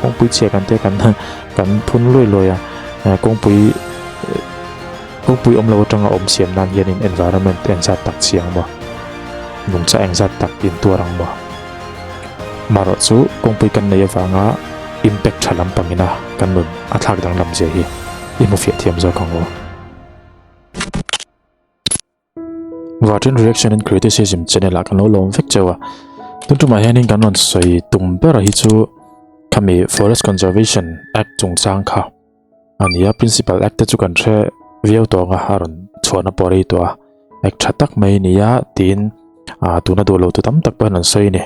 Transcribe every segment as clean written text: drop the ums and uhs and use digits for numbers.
Kawngpui chhia kan tia kan kan phun luai luai a, kawngpui kawngpui awm lo atanga awm siam nan hianin environment engzat tak chhia ang maw? Nungcha engzat tak intuar ang maw? Marawh chu kawngpui kan nei avanga impact tha lampangina kan nun a thlak danglam zia hi i hmu fiah thiam zawk ang u. Vartian Reaction and Criticism channel ah kan lo lawm vek cheu a. Tun tumah hianin kan rawn sawi tum ber hi chu khami Forest Conservation Act chungchang kha a ni a. Principal Act te chu kan hre viau tawh ang a, a rawn chhuahna pawh a rei tawh a. Act tha tak mai a ni a tiin tuna duh lo tu tam tak pawh hian an sawi a ni.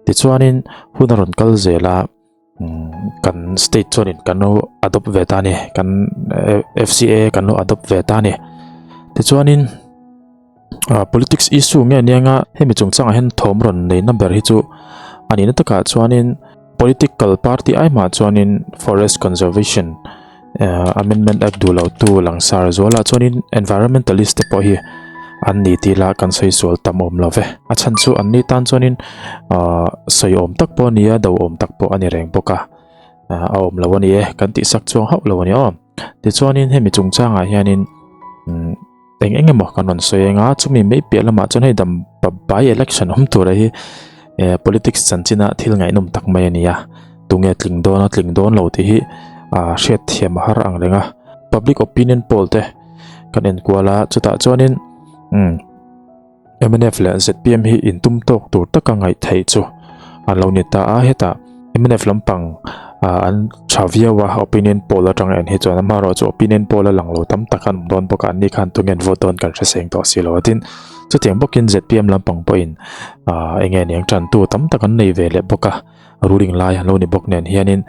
Tichuanin hun a rawn kal zel a. Kan state chuanin kan lo adopt ve ta a ni kan F_C_A kan lo adopt ve ta a ni tichuanin ah politics issue nge nia anga hemi chungchangah hian thawm rawn nei na ber hi chu a nihna takah chuanin political party ai hmah chuanin forest conservation eh amendment act duh lo tu langsar zualah chuanin environmentalist te pawh hi an ni tih lah kan sawi sual tam awm lo ve a chhan chu an ni tan chuanin ahh sawi awm tak pawh a ni a do awm tak pawh a ni reng bawk a ah a awm lo a ni e kan tih sak chuang hauh lo a ni aw tichuanin hemi chungchangah hianin umm eng eng emaw kan rawn sawi ang a chumi mai piah lamah chuan hei dam by election awm tura hi eh politics chanchina thil ngaihnawm tak mai a ni a tunge tling dawn a tling dawn lo tih hi ah hriat thiam a har ang reng a public opinion poll te kan enkual a chutah chuanin umm mnf leh zpm hi intum tawk tur taka ngaih theih chu an lo ni ta a hetah mnf lampang ah an tha viau a opinion poll atanga en hi chuan amaherawhchu opinion poll a lang lo tam tak an awm dawn bawk a an ni khan tunge an vote dawn kan hre seng tawh si lo a tin chutiang bawkin zpm lampang pawhin ah eng nge niang tantu tam tak an nei ve leh bawk a ruling lai an lo ni bawk nen hianin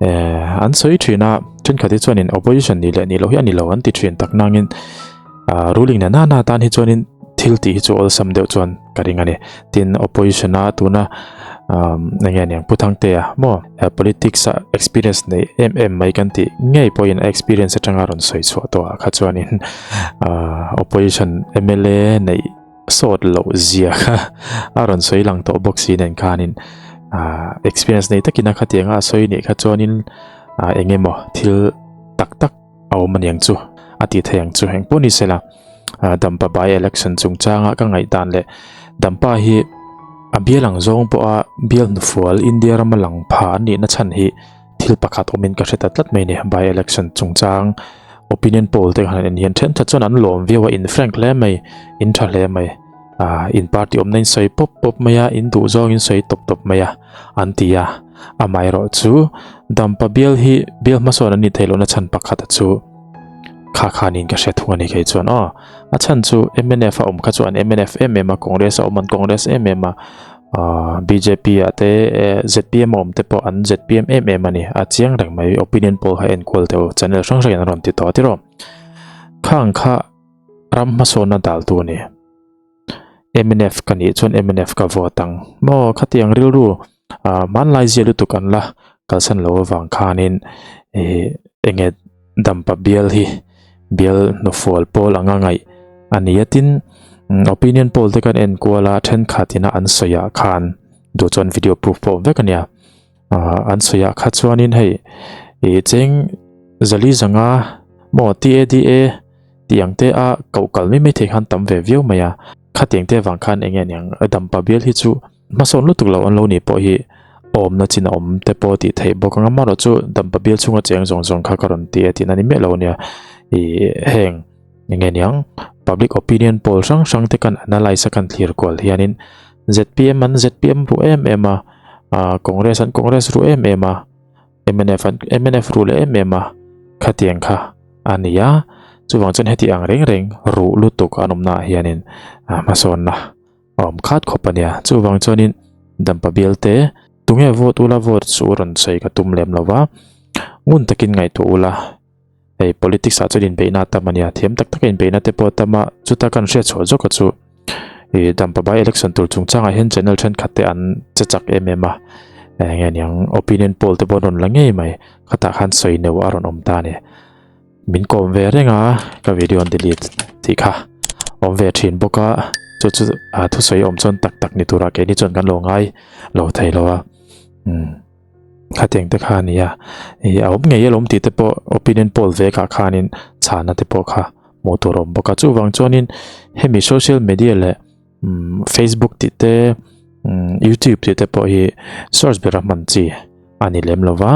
eh an sawi thin a thenkhat hi chuanin opposition nih leh nih loh hi a ni lo an ti thin tak nangin ah ruling na nana tan hi chuanin thil tih hi chu awlsam deuh chuan ka ring a ni tin opposition a tuna umm eng nge niang Pu Thangtea maw politics a experience nei em em mai kan tih ngei pawhin a experience atanga rawn sawi chhuah tawh ah kha chuanin ah opposition M_L_A neih sawt loh zia kha a rawn sawi lang tawh bawk si nen khanin ah experience nei takin a khatiang a sawi nih kha chuanin ah eng emaw thil tak tak a awm aniang chu a tih theih ang chu eng pawh ni sela ah Dampa by election chungchanga ka ngaihdan leh Dampa hi a bial ang zawng pawha bial hnufual India rama lang pha an nihna chhan hi thil pakhat awmin ka hre ta tlat mai a ni by election chungchang opinion poll te khan en hian thenkhat chuan an lawm viau a in frank hle mai in tha hle mai ah in party awmna in sawi pawp pawp mai a in duh zawng in sawi tawp tawp mai a an ti a amaherawh chu Dampa bial hi bial hmasawn an nih theih lohna chhan pakhat chu kha khanin ka hre thung a ni kei chuan aw a chhan chu mnf a awm kha chu an mnf em em a Congress a awm an Congress em em a ah bjp ah te zpm a awm te pawh an zpm em em a ni a chiang reng mai opinion poll kha enkual deuh channel hrang hrang in an rawn ti tawh tiraw khang kha ram hmasawnna dal tu a ni mnf ka nih chuan mnf ka vote ang maw khatiang rilru ah hmanlai zia lutuk an la kalsan lo avang khanin ih enge dampa bial hi bial hnufual pawl anga ngaih a ni a tin opinion poll te kan en kual a thenkhat ina an sawi ah khan duh chuan video proof pawh awm vek a nia ah an sawi ah kha chuanin hei ih cheng zali zanga maw T A D A tih ang te a koh kal mai mai thei khan tam ve viau mai a khatiang te avang khan eng nge niang dampa bial hi chu Hmasawn lutuk lo an lo nih pawh hi awmna chin a awm te pawh tih theih bawk ang a amaherawhchu dampa bial chhunga cheng zawng zawng kha ka rawn ti a tihna ni miah lo ania ih heng eng nge niang public opinion poll hrang hrang te kan analyse a kan thlir kual hianin zpm an zpm ruh em em a ah congress an congress ruh em em a mnf an mnf ruh leh em em a khatiang kha a ni a chuvang chuan heti ang reng reng ruh lutuk an awmna ah hianin ah hmasawnna. A awm khat khawp a nia, chuvang chuanin Dampa bial te tunge vote ula vote chu rawn sawi ka tum lem lo va, ngun takin ngaihtuah ula, hei politics ah chuan inbeihna a tam a nia, thiam tak taka inbeihna te pawh a tam a, chuta kan hriat chhuah zawk a chu ih Dampa by election tur chungchangah hian channel thenkhat te an che chak em em a, eng nge niang opinion poll te pawh an rawn la ngei mai, khatah khan sawi neuh a rawn awm ta a ni. Min kawm ve reng a, ka video an delete tih kha awm ve thin bawk a, chu chu a thusawi awm chuan tak tak ni tura keini chuan kan lo ngai lo thei lo a, umm. Khatiang te kha a ni a, ih a awm ngei alawm tih te pawh opinion poll vekah khanin chhana te pawh kha hmuh tur a awm bawk a. Chuvang chuanin hemi social media leh umm Facebook tih te umm YouTube tih te pawh hi source bera hman chi a ni lem lo va,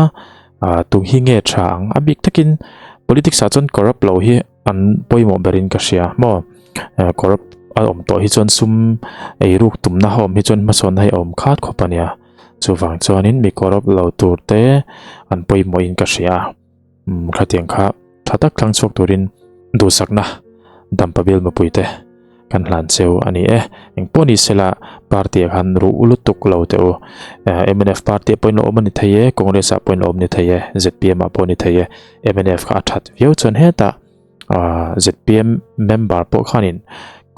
ah tung hi nge tha ang a bik takin politics ah chuan corrupt lo hi an pawimawh berin ka hria maw corrupt a awm tawh hi chuan sum ei ruk tumna a awm hi chuan hmasawnna hi a awm khat khawp a nia chuvang chuanin mi corrupt lo tur te an pawimawhin ka hria umm khatiang kha tha tak thlang chhuak turin duhsakna dampa bial mipui te kan hlan cheu a ni e. Engpawh ni sela party ah khan ruh lutuk lo teh u. Mnf party ah pawhin lo awm a ni thei e, Congress ah pawhin lo awm ni thei e, zpm ah pawh ni thei e. Mnf kha a that viau chuan hetah zpm member pawh khanin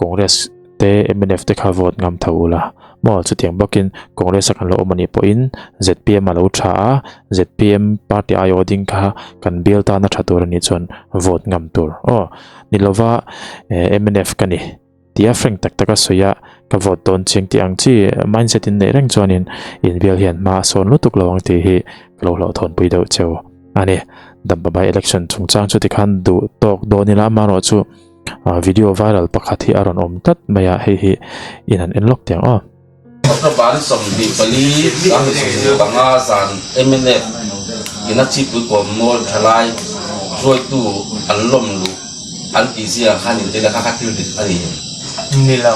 Congress te mnf te kha vote ngam tho ula maw chutiang bawkin Congress a kan lo awm a nih pawhin zpm a lo tha a, zpm party aiawh ding kha kan bial tana tha tur a nih chuan vote ngam tur aw. Ni lova mnf ka ni tia frank tak taka sawi a ka vote dawn chiang tih ang chi mindset in neih reng chuanin inbial hian hma a sawn lutuk lo ang tih hi ka lo hlauhthawnpui deuh cheu a ni. Dampa by election chungchang chu tikhan duh tawk dawn ila amaherawhchu video viral pakhat hi a rawn awm tlat mai a hei hi in han en lawk teh ang aw. October 24, 2025 zan mnf in a chipui kawmnawi thalai hruaitu an lawm luh an tih zingah khan intel a kha kha thil dik a ni. Ni lo.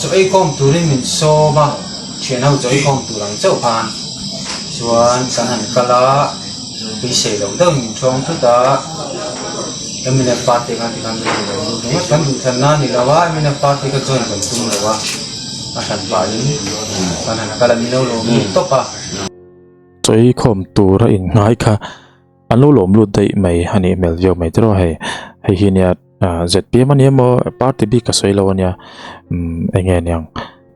Chaw ei khawm turin min sawm a, thian ho chaw ei khawm tur ang chauh khan chuan kan han kal a. Beisei loh deuhin min ṭhawng thut a, mnf party khan tikhan min duh lo lut ringawt. Kan duhthlanna a ni lo a, mnf party kha join kan tum lo a, a hran pahin kan han kal a, min lo lawm lut tawp a. Chawi khawm tura inngai kha an lo lawm lut daih mai a nih hmel viau mai tiraw hei. Hei hi nia zpm a ni emaw party bik ka sawi lo a nia umm eng nge niang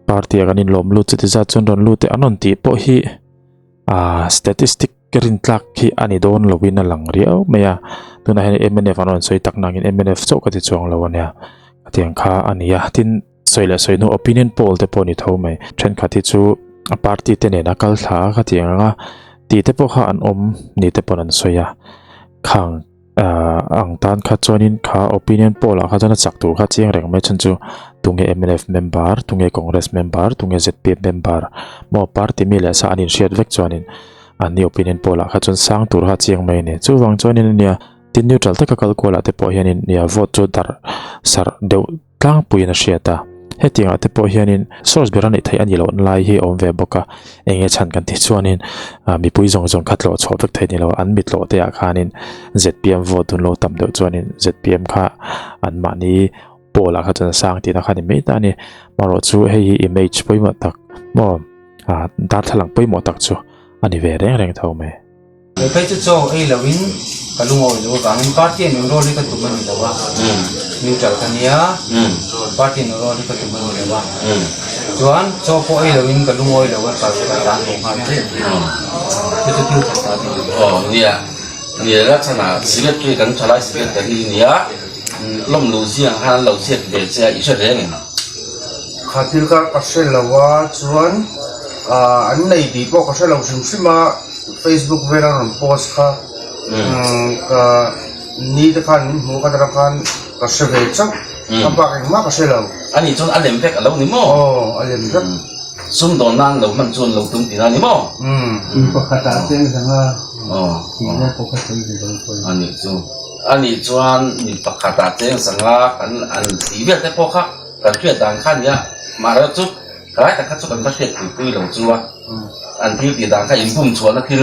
party ah kan inlawm lut chuti zat chuan rawn lut e an rawn tih pawh hi ah statistic Ka rin tlak hi a ni dawn loin a lang riau mai a, tunah hian mnf an rawn sawi tak nangin mnf chauh ka ti chuang lo a nia, khatiang kha a ni a, tin sawi leh sawi hnu opinion poll te pawh a ni tho mai, thenkhat hi chu a party te nena kal thla a khatiang anga tih te pawh kha an awm ni te pawn an sawi a, khang. Ang tan kha chuanin kha opinion poll ah kha chuan a chak tur kha chiang reng mai chhan chu tunge mnf member tunge congress member tunge zpm member maw party mi leh sa an inhriat vek chuanin anni opinion poll ah kha chuan sang tur kha chiang mai a ni chuvang chuanin ania tin neutral taka kal kual ah te pawh hianin nia vote chu darh sarh deuh Tlangpuiin a hriat a, hetiangah te pawh hianin source ber a neih theih a nih lohna lai hi a awm ve bawk a, eng nge chhan kan tih chuanin mipui zawng zawng kha tlawh chhuah vek theih ni lo, an mi tlawh te ah khanin zpm vote dun lo tam deuh chuanin zpm kha anmahni poll ah kha chuan a sang tihna kha a ni mai ta a ni, marawh chu hei hi image pawimawh tak maw darthlalang pawimawh tak chu a ni ve reng reng tho mai. Kei phei chu chaw ei lo in ka lungawi lo avangin party an enroll hi ka tum a ni lo a, neutral ka nia, party an enroll hi ka tum a ni lo a, chuan chaw pawh ei lo in ka lungawi lo a ka tan haw nghal daih a ni. Chu chu thil that ta a ni lo. Aw nia, nia la chhanah secretary kan thalai secretary nia lawm lo ziang khan an lo ziak ve che a i hre reng em? Kha thil kha ka hre lo a chuan an nei tih pawh ka hre lo hrim hrim a. Facebook vela rawn post kha ka ni te khan min hmuh kha atang khan ka hre ve chauh a bak engmah ka hre lo. Ani chuan a lem vek a lo ni maw? Aw a lem vek. Sumdawn nan lo hman chuan lo tum tihna a ni maw? In pakhatah cheng zanga tihna pawh kha sawi ve lo pawh. Ani chu ani chuan mi pakhatah cheng zanga kan an tih vel te pawh kha kan hriat dan kha nia mahse chu Tlai tak kha chu kan va hriat pui pui lo chu a, an thil tih dan kha inbum chhuahna thil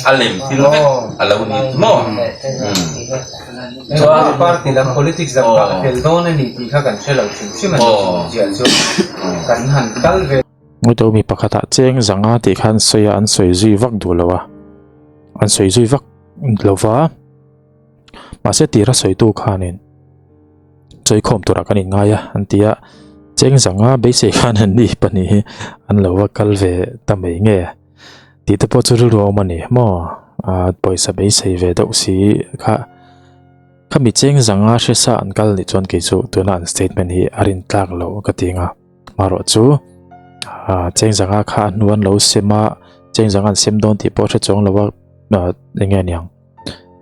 a lem thil vek a lo ni maw? Chuan party lam politics lam kha a tel dawn a ni tih kha kan hre lo hrim hrim a ni zia chu kan han kal ve. Ngawihtawh mi pakhatah cheng zanga tih khan sawi a an sawi zui vak duh lo a, an sawi zui vak lo va, mahse tira sawitu khanin. Chawikhawm turah kan inngai a an ti a, cheng zanga beisei khan an ni pahnih hi an lo va kal ve ta mai nge tih te pawh chu rilru a awm a ni maw ah pawisa beisei ve deuh si kha khami cheng zanga hre sa an kal nih chuan kei chu tuna an statement hi a rin tlak loh ka ti ang a marawh chu ah cheng zanga kha a hnu an lo sem a. Cheng zanga an sem dawn tih pawh hre chuang lo a, eng nge niang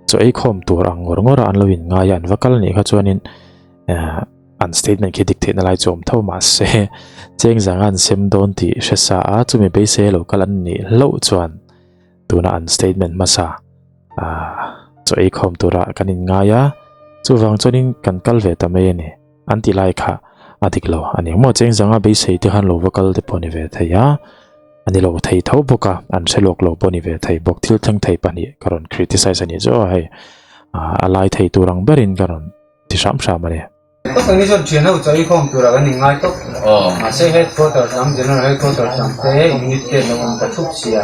chaw ei khawm tur ang ngawr ngawr a an lo in ngai a an va kal anih kha chuanin an statement khi dik theihna lai chu awm tho mahse cheng zanga an sem dawn tih hre sa a chumi beisei a lo kal an nih hlauh chuan tuna an statement hmasa chaw ei khawm tura kan in ngai a chuvang chuanin kan kal ve ta mai a ni. An ti lai kha a dik lo a ni maw? Cheng zanga beisei te khan lo va kal te pawh a ni ve thei a, a ni lo thei tho bawk a, an hre lawk lo pawh a ni ve thei bawk. Thil thleng thei pahnih ka rawn criticize a nih chu hei a lai thei tur ang berin ka rawn ti hram hram a ni. Tawk ang hi chuan thian ho chawi khawm tura kan inngai tawp. Mahse headquarters lam, general headquarters lam te unit te an lo awm ta thup sia.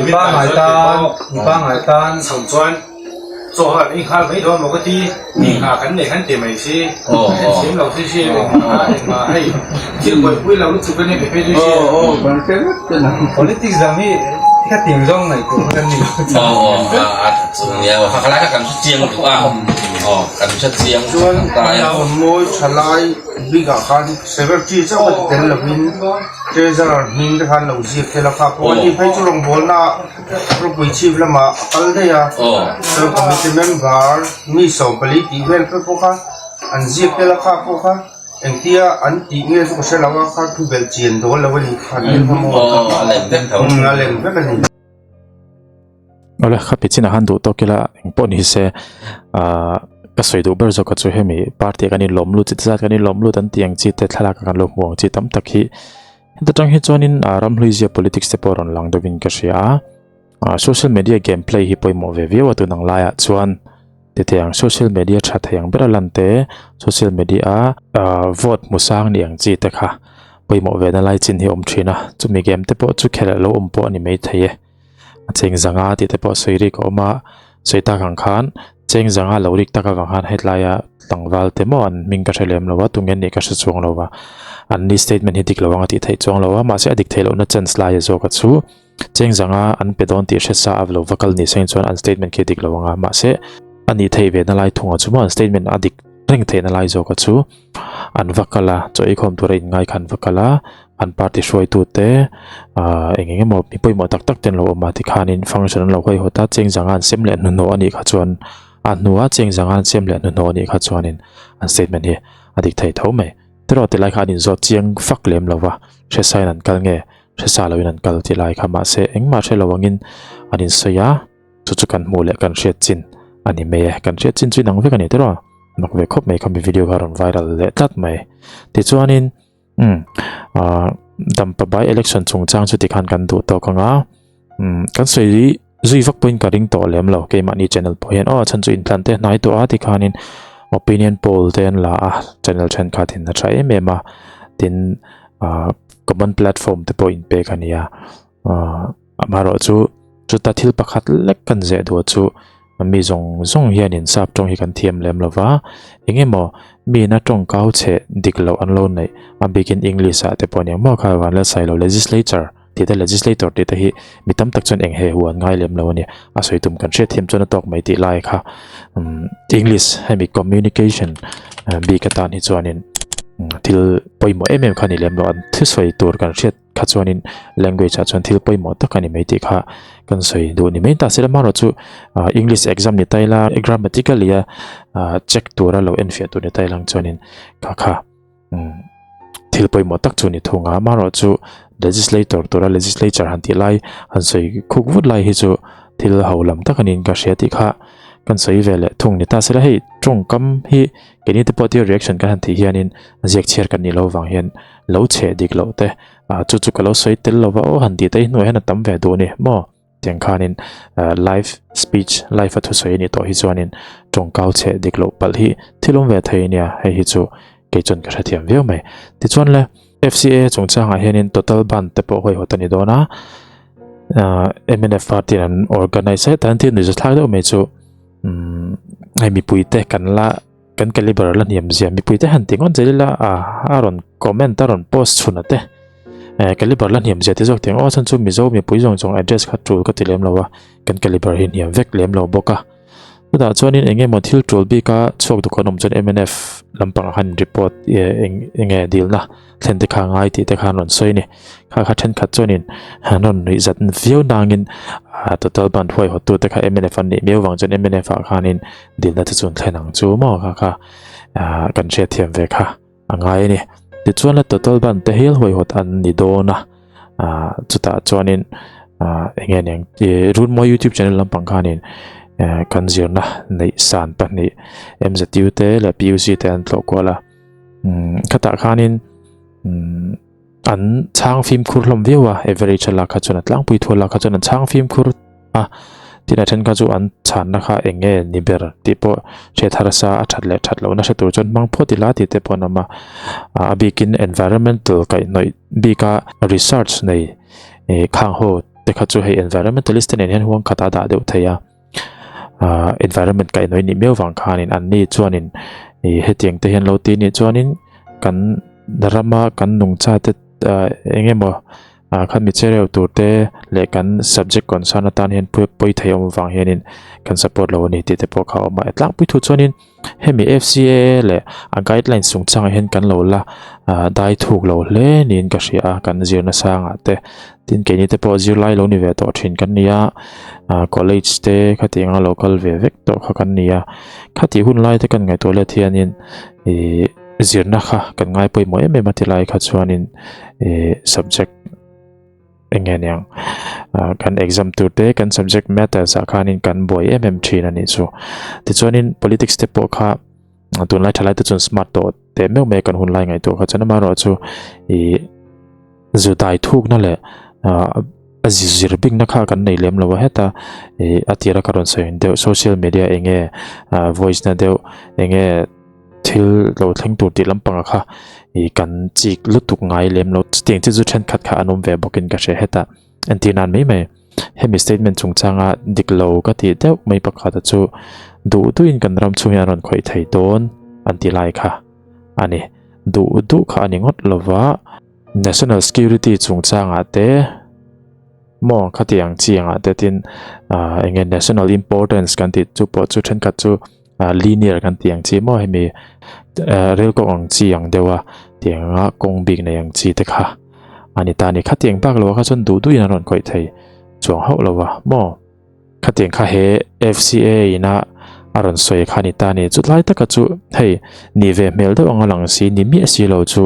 Mi pangngai tan, mi pangngai tan. Chho chuan Chaw han ei nghal mai dawn maw ka ti, engah kan nei han ti mai si, ka thiam lo si si engah engah hei thil buaipui lo lutuk a nia pe phei chu si. Politics dang hi ka tiang zawng ngaihtuah kha kan ni lo. Chuan Mawi thalai bikah khan secretary chauh ka ti tel lovin treasurer hming te khan lo ziak tel a kha pawh a ni phei chu rawngbawlna Ropui chhip lamah a kal daih a, chuan committee member mi 14 tih vel te pawh kha an ziak tel a kha pawh kha engtia an tih nge chu ka hre lo a kha thu belh chian dawn lo a ni kha an kha maw a lem vek a ni. Awle kha pi chinah khan duh tawk ila eng pawh ni se ah ka sawi duh ber zawk a chu hemi party ah kan inlawm lut chi te zat kan inlawm lut an tih ang chi te thlalak ah kan lo hmu ang chi tam tak hi Heta tang hi chuanin ah ramhlui zia politics te pawh rawn lang deuhin ka hria a, ah social media game play hi pawimawh ve viau a tun ang laiah chuan ti thei ang social media tha thei ang ber a lan te social media ah vote hmu sang ni ang chi te kha pawimawh ve na lai chin hi a awm thin a, chumi game te pawh chu khelh a lo awm pawh a ni maithei e. A cheng zanga tih te pawh sawi rik a awm a, sawi tak ang khan cheng zanga lo rik tak avang khan hetlai a tlangval te maw an hming ka hre lem lo a, tunge nih ka hre chuang lo va, an ni statement hi dik lo anga tih theih chuang lo a, mahse a dik theih lohna chance lai a zawk a chu cheng zanga an pe dawn tih hre sa a lo va kal ni seng chuan an statement khi a dik lo anga, mahse a nih theih ve na lai thung a chu maw an statement a dik reng theih na lai zawk a chu. An va kal a, chaw eikhawm tura inngai kha an va kal a, an party hruaitute ahh eng eng emaw mi pawimawh tak tak te an lo awm a tikhanin function an lo huaihawt a, cheng zanga an sem leh hnuhnawh a nih kha chuan a hnua cheng zanga an sem leh hnuhnawh a nih kha chuanin an statement hi a dik thei tho mai. Tiraw tilai kha an inzawt chiang fak lem lo va, hresain an kal nge hresa loin an kal tih lai kha mahse engmah hre lo angin an insawi a. Chu chu kan hmuh leh kan hriat chin a ni mai e, kan hriat chin chu inang vek a ni tiraw? Mak ve khawp mai khami video kha rawn viral leh tlat mai. Tichuanin umm ah Dampa by election chungchang chu tikhan kan duh tawk ang a, umm kan sawi zui vak pawhin ka ring tawh lem lo keimahni channel pawh hian aw a chhan chu intlan te hnai tawh a tikhanin opinion poll te an la a channel thenkhatin a tha em em a, tin ah common platform te pawh inpek a ni a. Ahh amaherawh chu chuta thil pakhat lek kan zeh duh chu mi zawng zawng hianin sap tawng hi kan thiam lem lo va eng emaw miin a tawng kau chhe dik loh an lo neih a bikin English ah te pawh nia maw kha van la sailo legislature tih te legislator tih te hi mi tam tak chuan eng he hu an ngai lem lo a ni a sawi tum kan hriat thiam chuan a tawk mai tih lai kha umm English hemi communication bik atan hi chuanin thil pawimawh em em kha ni lem lo an thusawi tur kan hriat. Kha chuanin language ah chuan thil pawimawh tak a ni mai tih kha kan sawi duh ni mai ta sela amaherawh chu English exam ni ta ila grammatically a check tura lo enfiah tur ni ta ilang chuanin kha kha thil pawimawh tak chu ni thung a amaherawh chu legislator tura legislature han tih lai han sawi khuk vut lai hi chu thil ho lam tak a niin ka hria tih kha kan sawi ve leh thung ni ta sela hei tawngkam hi keini te pawh tia reaction kan han tih hianin ziak chhiar kan nih loh vang hian lo chhe dik loh te ah chu chu ka lo sawi tel lova aw han tih te hi hnuaiah hian a tam ve duh a ni maw tiang khanin live speech live a thusawi a nih tawh hi chuanin tawngkau chhe dik loh palh hi thil awm ve thei a nia hei hi chu kei chuan ka hrethiam viau mai tichuan le F_C_A chungchangah hianin total ban te pawh huaihawt a ni dawn a ah M_N_F party an organize hetah hian thil nuihza thlak deuh mai chu umm hei mipui te kan la. Kan caliber la hniam zia mipui te han ti ngawt zel ila a a rawn comment a rawn post chhun a te eh caliber la hniam zia te zawk tiang aw chhan chu mizo mipui zawng zawng address kha tul ka ti lem lo a kan caliber hi hniam vek lem lo bawk a chutah chuanin eng emaw thil tul bik a chhuak duh kan awm chuan mnf. lampangah khan report eng enge dilna thlen te kha ngai tih te kha an rawn sawi a ni. Kha kha thenkhat chuanin an rawn nuih zat viau nangin total bandh huaihawt tute kha mnf an nih miau vang chuan mnf ah khanin dilna te chu an thlen ang chu maw kha kha kan hriatthiam ve kha a ngai a ni. Tichuan la total bandh te hial huaihawt an ni dawn a chutah chuanin eng nge niang Runmawi youtube channel lampang khanin kan zirna neih san pahnih M_Z_U te leh P_U_C te an tlawh kual a khatah khanin an chhang fimkhur hlawm viau a average a lak kha chuan a tlangpui thu a lak kha chuan an chhang fimkhur a tin a then kha chu an chhanna kha eng nge ni ber tih pawh hriat harsa a that leh that lohna hre tur chuan hmang phawt ila tih te pawh an awm a a bikin environmental kaihhnawih bika research nei eh khang ho te kha chu hei environmentalist te nen hian huang khat a dah deuh thei a ah environment kaihhnawih nih miau vang khanin an ni chuanin ih hetiang te hian lo ti nih chuanin kan rama kan nungcha te ah eng emaw ah khan mi chereu tur te leh kan subject concern atan hian pawi thei awm avang hianin kan support lo a ni tih te pawh kha a awm a tlangpui thu chuanin hemi F_C_A_A leh a guidelines chung changah hian kan lo la ah dai thuk lo hle niin ka hria a kan zirna sangah te tin keini te pawh zirlai lo ni ve tawh thin kan ni a ah college te khatiang anga lo kal ve vek tawh kha kan ni a khatih hun lai te kan ngaihtuah let hianin ih zirna kha kan ngai pawimawh em em a ti lai kha chuanin ih subject eng nge niang ah kan exam tur te kan subject matters ah khanin kan buai em em thin a nih chu tichuanin politics te pawh kha tunlai thalai te chuan smart tawh teh meuh mai kan hun lai ngaihtuah kha chuan amaherawhchu ih zu dai thukna leh ah a zir bikna kha kan nei lem lo a heta ih a tira ka rawn sawi deuh social media eng nge ah voice na deuh eng nge thil lo thleng tur tih lampanga kha ih kan chik lutuk ngai lem lo chutiang chi chu thenkhat kha an awm ve bawkin ka hria hetah entir nan mai mai hemi statement chungchanga dik lo ka tih deuh mai pakhat a chu duh duhin kan ram chhung hi an rawn khawih thei dawn an ti lai kha a ni duh duh kha a ni ngawt lova national security chungchangah te maw khatiang chiangah te tin ah eng nge national importance kan tih chu pawh chu thenkhat chu ah linear kan tih ang chi maw hemi ah rel kawng ang chi ang deuh a tiang anga kawng bik nei ang chi te kha a ni ta a ni khatiang bak lo ah kha chuan duh duhin an rawn khawih thei chuang hauh lo a maw khatiang kha he F_C_A ina a rawn sawi kha a ni ta a ni chutlai taka chu hei ni ve hmel deuh anga lang si ni miah si lo chu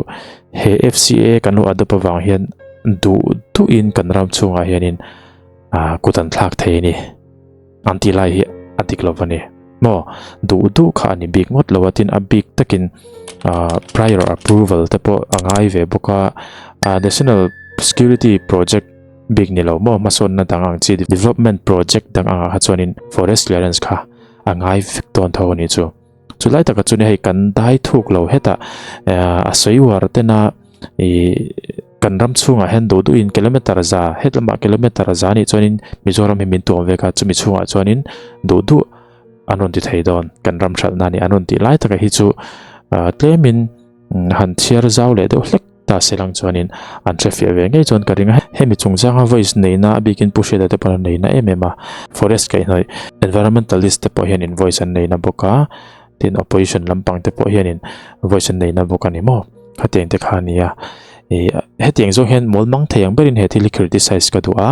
he F_C_A kan lo adopt avang hian duh duhin kan ram chhungah hianin ah kut an thlak thei a ni. An tih lai hi a dik lo a ni. Maw duh duh kha a ni bik ngawt lo a tin a bik takin ah prior approval te pawh a ngai ve bawk a ah national security project bik ni lo maw hmasawnna dang ang chi development project dang angah kha chuanin forest clearance kha a ngai vek dawn tho a ni chu. Chu lai takah chuan hei kan dai thuk lo hetah a sawi uar tena ih kan ram chhungah hian duh duhin kilometer za het lamah kilometer za anih chuanin Mizoram hi min tuam vek a chumi chhungah chuanin duh duh an rawn ti thei dawn kan ram hralhna a ni an rawn tih lai takah hi chu tlemin han chhiar zau leh deuh hlek. Ta se lang chuanin an hre fiah ve ngei chuan ka ring a, hemi chungchanga voice neihna a bikin Pu Hriata te pawh an neihna em em a, forest kaihhnawih environmentalist te pawh hianin voice an neihna bawk a, tin opposition lampang te pawh hianin voice an neihna bawk a ni maw, khatiang te kha a ni a, ih hetiang zawng hian mawl mang thei ang berin he thil hi criticize ka duh a.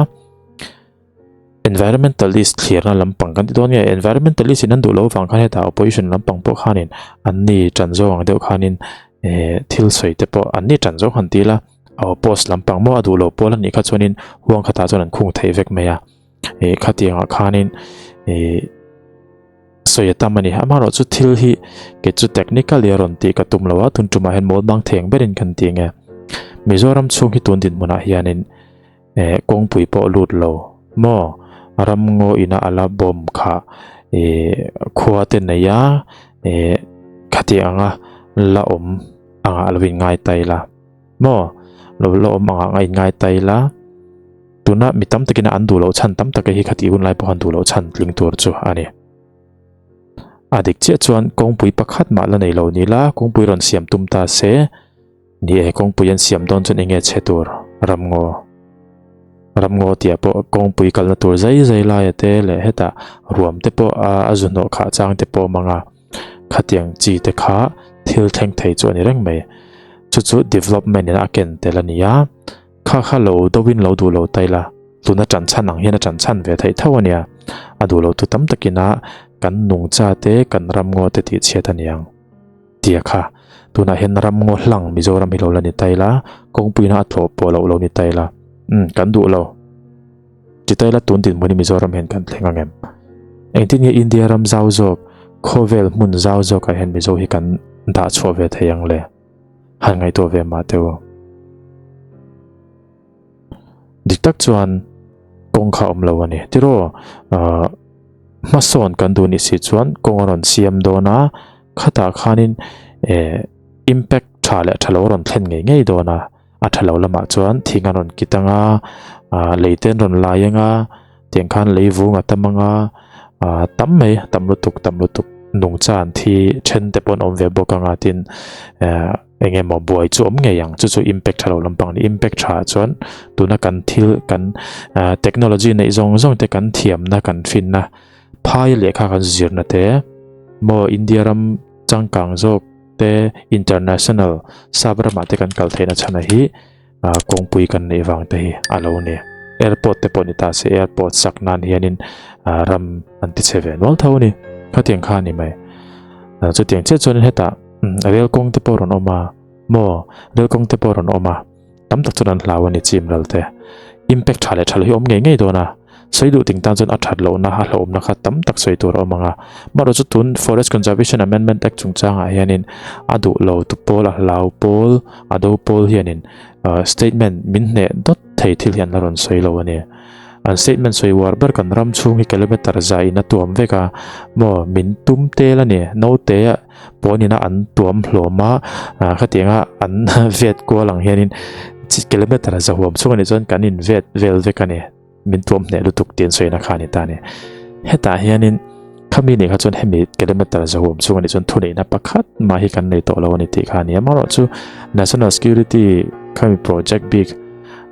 Environmentalist thlirna lampang kan ti dawn nge environmentalist in an duh loh avang khan hetah opposition lampang pawh khanin an ni tan zawng ang deuh khanin eh thil sawi te pawh an ni tan zawng han ti ila a oppose lampang maw a duh loh pawl a nih kha chuanin huang khatah chuan an khung thei vek mai a eh khatiangah khanin eh sawi a tam a ni amaherawh chu thil hi kei chu technically a rawn tih ka tum lo a tun tumah hian mawl mang theng berin kan ti nge Mizoram chhung hi tun dinhmunah hianin. Eh kawngpui pawh lut lo maw ram ngaw ina a la bawm kha eh khua te nei a eh khati anga la awm angah lo in ngai ta ila maw lo la awm angah a in ngai ta ila tuna mi tam takin an duh loh chhan tam tak hi khati hun lai pawh an duh loh chhan tling tur chu a ni. A dik chiah chuan kawngpui pakhat mah la nei lo ni la kawngpui rawn siam tum ta se. Ni e, kawngpui an siam dawn chuan enge chhe tur ramngaw ramngaw tih ah pawh kawngpui kalna tur zai zai laia te leh hetah ruam te pawh a a zu hnawh khah chang te pawh a awm ang a khatiang chi te kha Thil thleng thei chu a ni reng mai. Chu chu development in a ken tel a ni a, kha kha lo do in lo duh lo ta ila, tuna tan chhan ang hian a tan chhan ve theih tho a nia. A duh lo tu tam takin a kan nungcha te kan ramngaw te tih chhiat a ni ang tia kha. Tunah hian ramngaw hlang Mizoram hi lo la ni ta ila, kawngpuina a tlawh pawh loh lo ni ta ila, umm kan duh lo. Ti ta ila tun dinhmun hi Mizoram hian kan thleng ang em? Engtin nge India ram zau zawk, khawvel hmun zau zawkah hian Mizo hi kan dah chhuah ve thei ang le? Han ngaihtuah ve mah teh u. Dik tak chuan kawng kha awm lo a ni. Tiraw, ahh hmasawn kan duh nih si chuan kawng a rawn siam dawn a, khatah khanin eh impact tha leh tha lo a rawn thlen ngei ngei dawn a. A tha lo lamah chuan thing an rawn kit ang a, ah lei te an rawn lai ang a, tiang khan lei vung a tam ang a, ah tam mai tam lutuk tam lutuk nungcha an thi then te pawh an awm ve bawk ang a tin eh eng emaw buai chu awm ngei ang chu chu impact tha lo lampang a ni impact tha ah chuan tuna kan thil kan ah technology neih zawng zawng te kan thiamna kan finna phai lehkha kan zirna te maw India ram changkang zawk. te international sap ramah te kan kal theihna chhana hi ah kawngpui kan neih vang te hi a lo ni. Airport te pawh ni ta se airport sak nan hianin ah ram an ti chhe ve nual tho a ni. Khatiang kha a ni mai. Ah chutiang chiah chuanin hetah rel kawng te pawh a rawn awm a maw rel kawng te pawh a rawn awm a. Tam tak chuan an hlau a ni chim ral te. Impact tha leh tha lo hi awm ngei ngei dawn a. Sawi duh ting tan chuan a that lohna a hlauhawmna kha tam tak sawi tur a awm ang a. Amaherawhchu chu tun Forest Conservation Amendment Act chungchangah hianin a duh lo tu pawl a hlau pawl a do pawl hianin statement min hneh dawt thei thil hi an la rawn sawi lo a ni. An statement sawi uar ber kan ram chhung hi kilometer za in a tuam vek a maw min tum tel a ni naute a pawn ina an tuam hlawm a khatianga an vet kual ang hianin kilometer za huam chhung anih chuan kan in vet vel vek a ni min tuam hneh lutuk tih an sawina kha a ni ta a ni. Hetah hianin khami nih kha chuan hemi kilometer za huam chhung anih chuan thuneihna pakhat mah hi kan nei tawh lo a ni tih kha a ni a amaherawhchu National Security khami project bik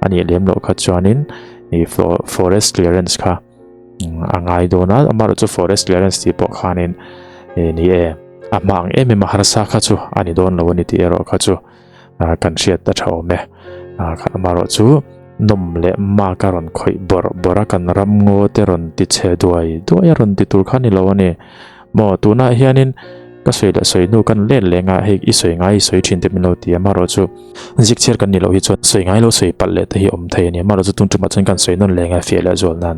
a nih lem loh kha chuanin ih forest clearance kha a ngai dawn a amaherawhchu forest clearance tih pawh khanin ih ni e a hma ang em em a harsa kha chu a ni dawn lo a ni tih erawh kha chu kan hriat a tha awm e amaherawhchu nawm leh mark a rawn khawih bawrh bawrh a kan ram ngaw te rawn ti chhe duai duai a rawn ti tur kha a ni lo a ni. Maw tunah hianin ka sawi leh sawi hnu kan let leh nga hei i sawi ngai i sawi thin te min lo ti a marawh chu zik chhiar kan ni loh hi chuan sawi ngai lo sawi palh leh te hi awm thei a ni a marawh chu tun tumah chuan kan sawi nawn leh ngai fiah leh zual nan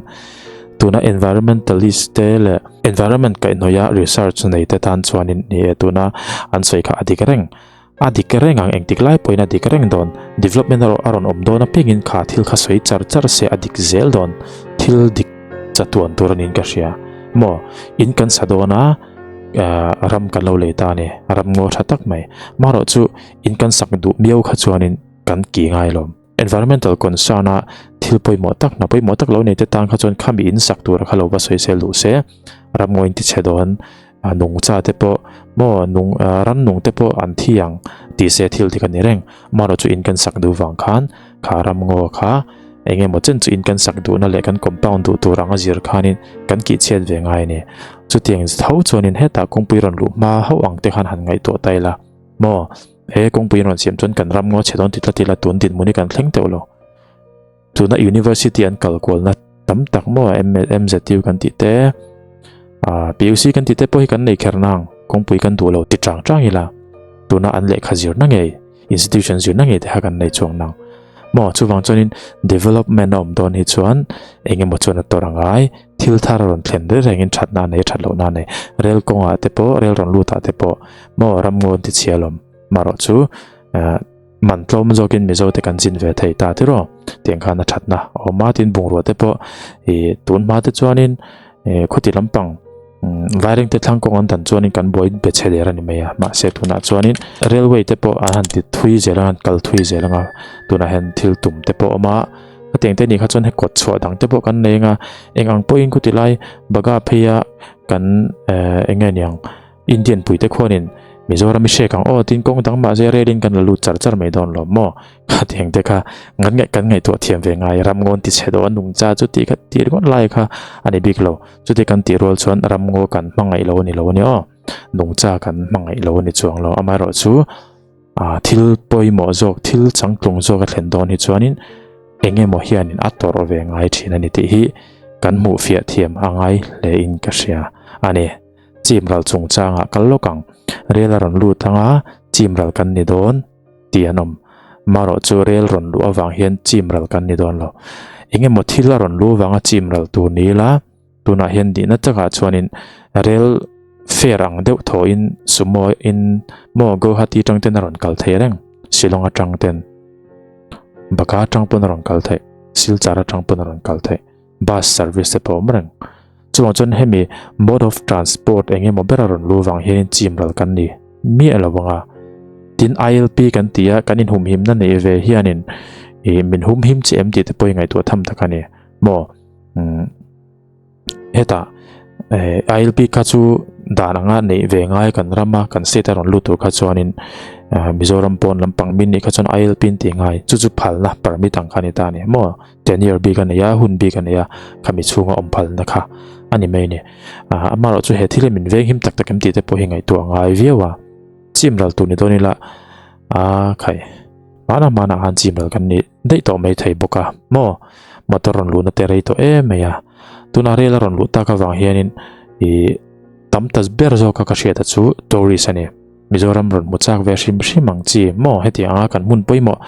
tuna environmentalist te leh environment kaihhnawih a research nei te tan chuanin ni e tuna an sawi kha a dik reng A dik reng ang, engtik lai pawhin a dik reng dawn. Development erawh a rawn awm dawn apiangin kha thil kha sawi char char se a dik zel dawn. Thil dik chatuan tur a niin ka hria. Maw, in kan sa dawn a, ram kan lo lei ta a ni, ram ngaw tha tak mai. Marawh chu in kan sak duh miau kha chuanin kan ki ngai lo. Environmental concern a thil pawimawh tak, hna pawimawh tak lo nei te tan kha chuan khami in sak tur kha lo va sawi sel duh se, ram ngaw in ti chhe dawn. A nungcha te pawh maw nung ran nung te pawh an thi ang tih se thil dik a ni reng. Amaherawh chu in kan sak duh vang khan kha ram ngaw kha eng emaw chen chu in kan sak duhna leh kan compound duh tur anga zir khanin kan kih chhiat ve ngai a ni. Chutiang tho chuanin hetah kawngpui rawn luh hma hauh ang te khan han ngaihtuah ta ila maw he kawngpui rawn siam chuan kan ram ngaw chhe dawn ti tlat ila tun dinhmun hi kan thleng teuh lo. Tuna university an kal kualna tam tak maw MZU kan tih te ah PUC kan tih te pawh hi kan nei kher nang kawngpui kan duh lo ti chang chang ila tuna an lehkha zirna ngei institution zirna ngei te kha kan nei chuang nang maw chuvang chuanin development a awm dawn hi chuan eng emaw chuan a tawrh a ngai thil thar a rawn thlen reng rengin thatna a nei a that lohna a nei rel kawngah te pawh rel rawn lutah te pawh maw ramngaw an ti chhia alawm marawh chu ah Man tlawm zawkin Mizo te kan zin ve thei ta tiraw? Tiang khan a thatna a awm a, tin bungrua te pawh ih tun hma te chuanin ih khuti lampang vaireng te thlang kawng an dan chuanin kan buai be chhe der a ni mai a, mahse tunah chuanin railway te pawh an han ti thui zel ang an kal thui zel ang a, tunah hian thil tum te pawh a awm a, hetiang te nih kha chuan he kawt chhuah dang te pawh kan nei ang a, eng ang pawhin khuti lai baga pheia kan eh eng nge niang. Indian puite khuanin Mizoram i hrek ang aw tin kawng dang mahse rel in kan la lut char char mai dawn lo maw? Kha heng te kha ngan ngaih kan ngaihtuah thiam ve ngai ram ngawn ti chhe dawh a nungcha chu tih kha tih ringawt lai kha a ni bik lo chuti kan tih rual chuan ram ngaw kan hmangaih lo a ni lo a ni aw. nungcha kan hmangaih lo a ni chuang lo. Amaherawhchu ah thil pawimawh zawk thil changtlung zawk a thlen dawn hi chuanin eng emaw hianin a tawrh ve ngai thin a ni tih hi kan hmuh fiah thiam a ngai hle in ka hria a ni. Chim ral chungchangah kal lawk ang. Rel a rawn lut anga chim ral kan ni dawn tih an awm. Marawh chu rel rawn luh avang hian chim ral kan ni dawn lo. Eng emaw thil a rawn luh avanga chim ral tur ni ila tunah hian dihna takah chuanin rel fare ang deuh thawhin sumo in maw Guwahati atang ten a rawn kal thei reng Shillong atang ten Baka atang pawn a rawn kal theih Silchar atang pawn a rawn kal theih bus service te pawh a awm reng chuvang chuan hemi mode of transport eng emaw ber a rawn luh vang hianin chim ral kan ni miah lo ang a tin ILP kan ti a kan inhumhimna neih ve hianin ih min humhim chi em tih te pawh i ngaihtuah tham tak a ni maw. Umm hetah eh ILP kha chu dan anga neih ve ngai kan rama kan state a rawn lut tur kha chuanin ah Mizoram pawn lampang min nih kha chuan ILP an tih ngai chu chu phalna permit ang kha a ni ta a ni maw tenure bik a nei a hun bik a nei a khami chhunga awm phalna kha a ni mai a ni ah amaherawh chu he thil hi min veng him tak tak em tih te pawh hi ngaihtuah a ngai viau a chim ral tur ni dawn ila ah khai hmanah hmanah khan chim ral kan nih. Daih tawh mai thei bawk a maw motor rawn luhna te rei tawh em mai a tuna rel a rawn luh tak avang hianin ih tam ta ber zawk a ka hriat a chu tourist a ni Mizoram rawn hmu chak ve hrim hrim ang chi maw hetiang anga kan hmun pawimawh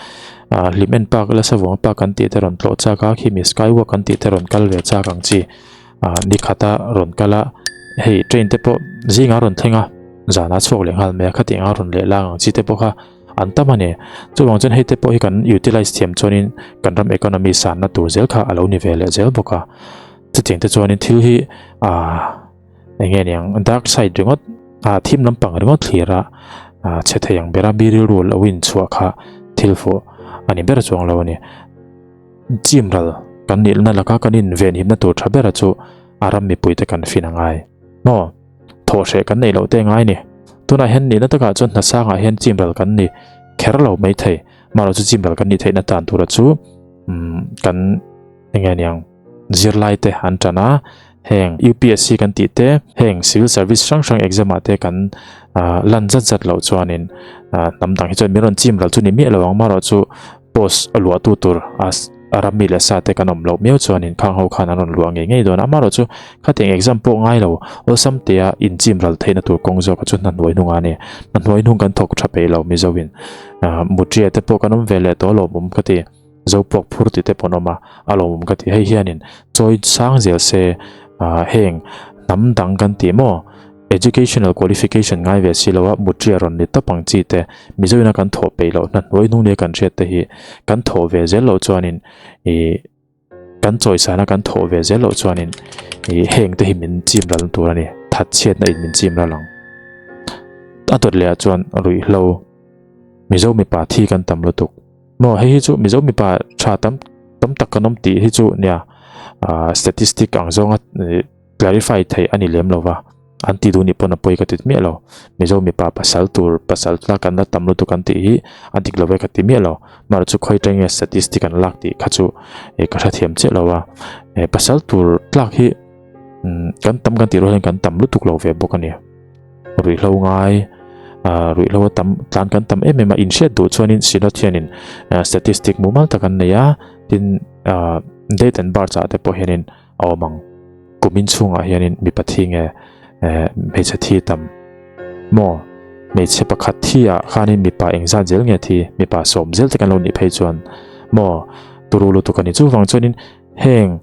ah hlim en park la savuang park kan tih te rawn tlawh chak a khimi sky walk kan tih te rawn kal ve chak ang chi ah ni khata rawn kal a hei train te pawh zingah a rawn thleng a zanah a chhuak leh nghal mai a khatiang anga rawn leh lang ang chi te pawh kha. An tam a ni. Chuvang chuan hei te pawh hi kan utilize thiam chuanin kan ram economy sanna tur zel kha a lo ni ve leh zel bawk a. Chutiang te chuanin thil hi ah eng nge niang dark side ringawt ah thim lampang ringawt thlir a ah chhe thei ang bera mi rilru lo inchhuah kha thil fuh a ni ber chuang lo a ni. Chim ral kan nilna laka kan invenhimna tur tha bera chu a ram mipuite kan fin a ngai. Maw? Thawh hreh kan neih loh te ngai ni. Tunah hian nihna takah chuan hna sangah hian chim ral kan ni kher lo mai thei. Mahlo chu chim ral kan nih theihna tan tura chu umm kan eng nge niang zirlai te an tan a, heng UPSC kan tih te, heng civil service hrang hrang exam ah te kan ah lan zat zat loh chuanin ah hnam dang hi chuan min rawn chim ral chu ni miah lo ang. Mahro chu post a luah tu tur a a ram mi leh sa te kan awm loh miau chuanin khang ho khan an rawn luah ngei ngei dawn a amaherawhchu khatiang exam pawh ngai lo awlsam tea inchim ral theihna tur kawng zawk chu hna hnuai hnungah a ni hna hnuai hnung kan thawk tha peih lo mizo in ah mutria te pawh kan awm ve leh tawh alawmawm ka ti zopuak phur tih te pawh an awm a alawmawm ka ti hei hianin chawi sang zel se ah heng hnam dang kan tih maw. Educational qualification ngai ve si lo a, mutria rawn ni tawp ang chi te, Mizo ina kan thawh peih loh hna hnuai hnung nia kan hriat te hi kan thawh ve zel loh chuanin ih kan chawisana kan thawh ve zel loh chuanin ih heng te hi min chim ral tur a ni, thatchhiatna in min chim ral ang. A dawt leh ah chuan ruihhlo Mizo mipa thi kan tam lutuk maw hei hi chu Mizo mipa tha tam tam tak kan awm tih hi chu nia ah statistic ang zawnga ih Clarify theih a ni lem lo va, an ti duh nih pawn a pawi ka ti miah lo. Mizo mipa pasal tur pasal tlak an la tam lutuk an tih hi a dik lo ve ka ti miah lo. Mahrawh chu khawi tang nge statistic an lak tih kha chu ka hrethiam chiah lo a. Pasal tur tlak hi kan tam kan tih rual hian kan tam lutuk lo ve bawk a ni. Ruihhlo ngai ruihhlo a tam tlan kan tam em em a, inhriat duh chuanin Synod hianin statistic mumal tak an nei a, tin date and birth ah te pawh hianin a awm ang. Kumin chhungah hianin mipa thi nge eh hmeichhe thi tam maw? Hmeichhe pakhat thi ah khanin mipa engzat zel nge thi? Mipa sawm zel te kan lo nih phei chuan maw? Turu lutuk a ni. Chuvang chuanin heng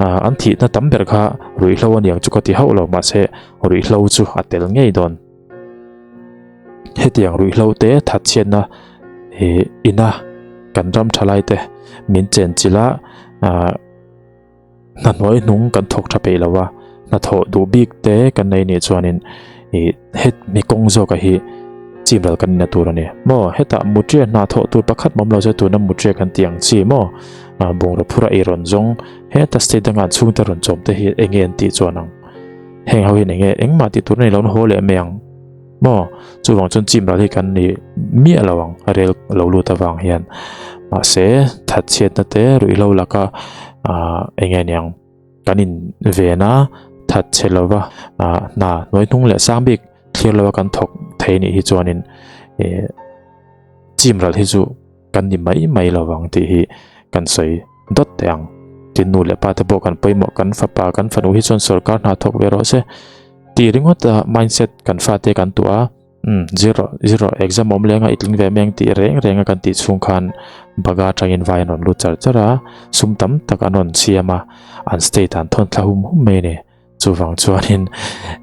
ah an thihna tam ber kha ruihhlo a niang chu ka ti hauh lo mahse ruihhlo chu a tel ngei dawn. Hetiang ruihhlo te thatchhiatna ih ina kan ram thalai te min chenchilh a ah. Hna hnuai hnung kan thawk tha peih lo a, hnathawh duh bik te kan nei nih chuanin ih het mi kawng zawka hi chim ral kan nihna tur a ni. Maw hetah mutria hna thawh tur pakhat mawm lo se tuna mutria kan tih ang chi maw bungraw phura ei rawn zawng heta state danga an chhungte rawn chawm te hi eng nge an tih chuan ang heng ho hian eng nge engmah tih tur a ni lo an haw leh mai ang maw chuvang chuan chim ral hi kan ni miah lo ang rel lo lut avang hian mahse thatchhiatna te ruihhlo laka ah eng nge niang kan in ven a thatchhe lova ah hna hnuai hnung leh sang bik. thlir lo a kan thawk thei nih hi chuanin eh chim ral hi chu kan ni mai mai lo vang tih hi kan sawi dawt teh ang. Tin nu leh pa te pawh kan pawimawh kan fapa kan fanu hi chuan sorkar hna thawk ve rawh se tih ringawt a mindset kan fate kan tuah a. Umm zir rawh zir rawh exam awm leng a i tling ve mai ang tih reng reng a kan tih chhung khan baga atangin vai an rawn lut char char a sum tam tak an rawn siam a an state ah an thawn thla hum hum mai a ni chuvang chuanin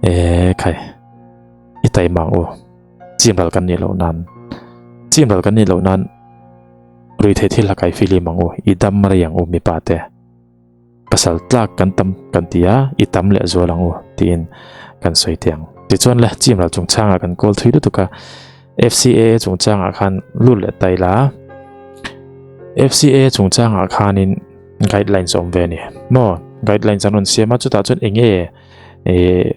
ehh khai i taima ang u chim ral kan nih loh nan chim ral kan nih loh nan ruihtheih thil a kai filim ang u i dam rei ang u mipa te. Pasal tlak kan tam kan ti a, i tam leh zual ang u tiin kan sawi teh ang. Tichuan le chim ral chungchangah kan kawl thui lutuk a, FCAA chungchangah khan lut leh ta ila, FCAA chungchangah khanin guidelines a awm ve a ni maw? Guidelines an rawn siam a, chutah chuan eng nge eh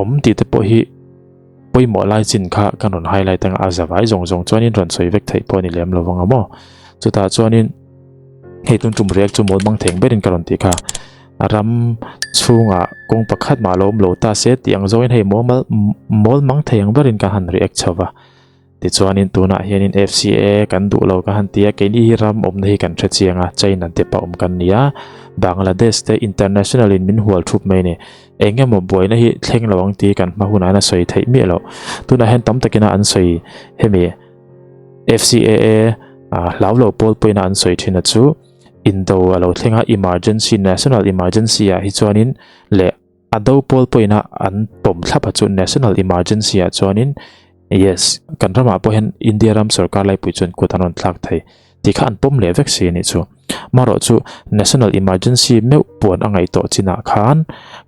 awm tih te pawh hi pawimawh lai chin kha kan rawn highlight ang a, a zavai zawng zawng chuanin rawn sawi vek theih pawh a ni lem lo vang a maw? Chutah chuanin. Hei tun tum riak chu mawl mang theng berin ka rawn tih kha. A ram chhungah kawng pakhat mah lo awm lo ta se tih ang zawngin hei mawl mawl mang thei ang berin ka han react chho va. Tichuanin tunah hianin FCA kan duh lo ka han ti a, keini hi ram awmna hi kan hre chiang a, China te pawh awm kan ni a, Bangladesh te international in min hual thup mai a ni. Eng emaw buaina hi thleng lo ang tih kan hma hunah hian a sawi theih miah loh. Tunah hian tam takina an sawi hemi. FCAA hlau lo pawl pawhin an sawi thin a chu indo a lo thleng a emergency national emergency ah hi chuanin leh a do pawl pawhin a an pawm thlap a chu national emergency ah chuanin yes kan ramah pawh hian India ram sorkar laipui chuan kut an rawn thlak thei tih kha an pawm leh vek si a nih chu marawh chu national emergency meuh puan a ngaih tawh chinah khan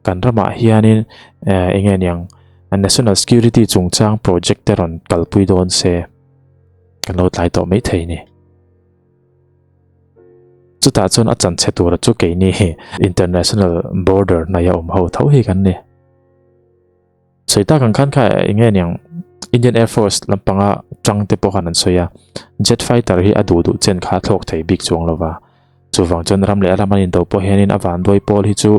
kan ramah hianin eng nge niang. National Security chungchang project te rawn kalpui dawn se kan lo tlai tawh mai thei ni. Chutah chuan a chanchhe tura chu keini hi international border hnaia awm ho tho hi kan ni. Sawi tak ang khan kha eng nge niang Indian Air Force lampanga tang te pawh khan an sawi a, jet fighter hi a duh duh chen kha a thlawk thei bik chuang lova. Chuvang chuan ram leh ram an indo pawh hianin a vanduai pawl hi chu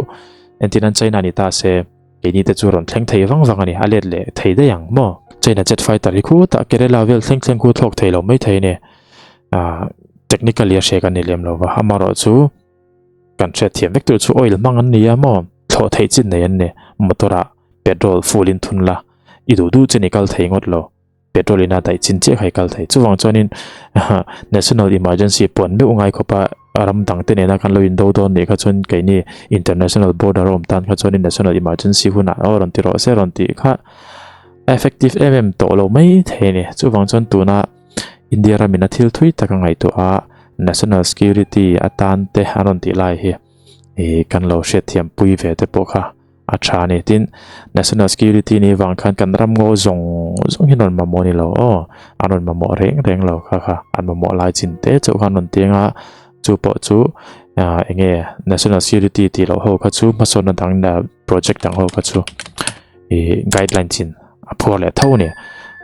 entir nan China ni ta se, Keini te chu rawn thleng thei vang vang a ni, a let leh thei daih ang maw? China jet fighter hi khutah Kerala vel thleng thleng khu thlawk thei lo mai thei a ni. Ahh technically a hre kan ni lem lo va, amaherawh chu kan hriat thiam vek tur chu oil hmang an ni a maw? Thlawh theih chin nei an ni, motor ah petrol full in thun la, i duh duh chin i kal thei ngawt lo. Petrol in a daih chin chiah kha i kal thei. Chuvang chuanin National Emergency puan meuh ngai khawpa ram dang te nena kan lo indo dawn nih kha chuan keini International Border a awm tan kha chuanin National Emergency hunah aw rawn ti rawh se rawn tih kha a effective em em tawh lo mai thei a ni. Chuvang chuan tuna India ramin a thil thui tak a ngaihtuah a National Security atan te an rawn tih lai hi ih kan lo hriatthiam pui ve te pawh kha A tha a ni. Tin, National Security ni vang khan kan ram ngaw zawng zawng hi an rawn mamawh a ni lo aw. An rawn mamawh reng reng lo kha kha. An mamawh lai chin te chauh kha an rawn tiang a, chu pawh chu ah eng nge National Security tih loh ho kha chu hmasawnna dang project dang ho kha chu ih guideline chin a phuar leh tho a ni.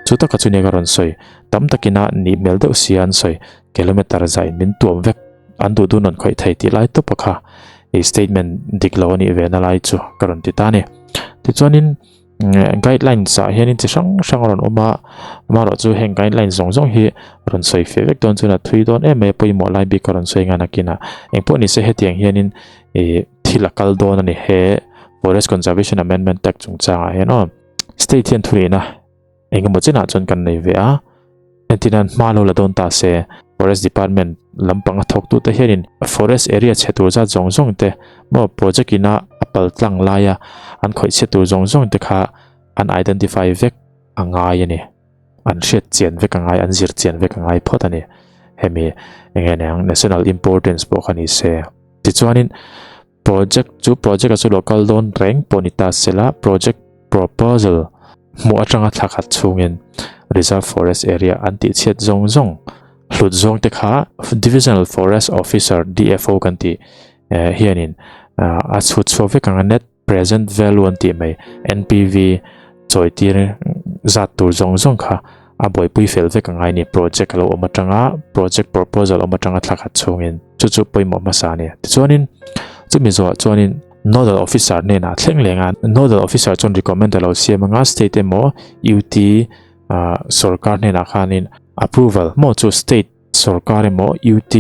Chu taka chu nia ka rawn sawi. Tam takina nih hmel deuh sia an sawi. Kilometer zai min tuam vek an duh dun rawn khawih thei tih lai tawp a kha i statement dik lo a nih ve na lai chu ka rawn ti ta a ni. Tichuanin guidelines ah hianin chi hrang hrang a rawn awm a, amaherawh chu heng guidelines zawng zawng hi rawn sawi feh vek dawn chuan a thui dawn em mai a, pawimawh lai bik ka rawn sawi ngan akinah engpawh ni se hetiang hianin ih thil a kal dawn a ni he Forest Conservation Amendment Act chungchangah hian aw state hian thunihna Engemaw chinah chuan kan nei ve a, entirnan hma lo la dawn ta se, Forest Department lampang a thawktute hianin Forest area chhe tur zat zawng zawng te maw project ina a pal tlang laia an khawih chhe tur zawng zawng te kha an identify vek a ngai a ni. An hriat chian vek a ngai, an zir chian vek a ngai phawt a ni. Hemi enge niang national importance pawh kha ni se. Tichuanin Project chu project a chu lo kal dawn reng pawh ni ta sela project proposal hmuh atanga thla khat chhungin reserve forest area an tih chhiat zawng zawng hlut zawng te kha divisional forest officer DFO kan tih eh hianin a chhut chhuak vek ang a net present value an tih mai NPV chawi tir zat tur zawng zawng kha a buaipui fel vek a ngai a ni project a lo awm atanga project proposal awm atanga thla khat chhungin chu chu pawimawh hmasa a ni tichuanin chumi zawhah chuanin. Nodal Officer hnenah thleng leng a, Nodal Officer chuan recommend a lo siam anga State emaw UT sorkar hnenah khanin approval maw chu State sorkar emaw UT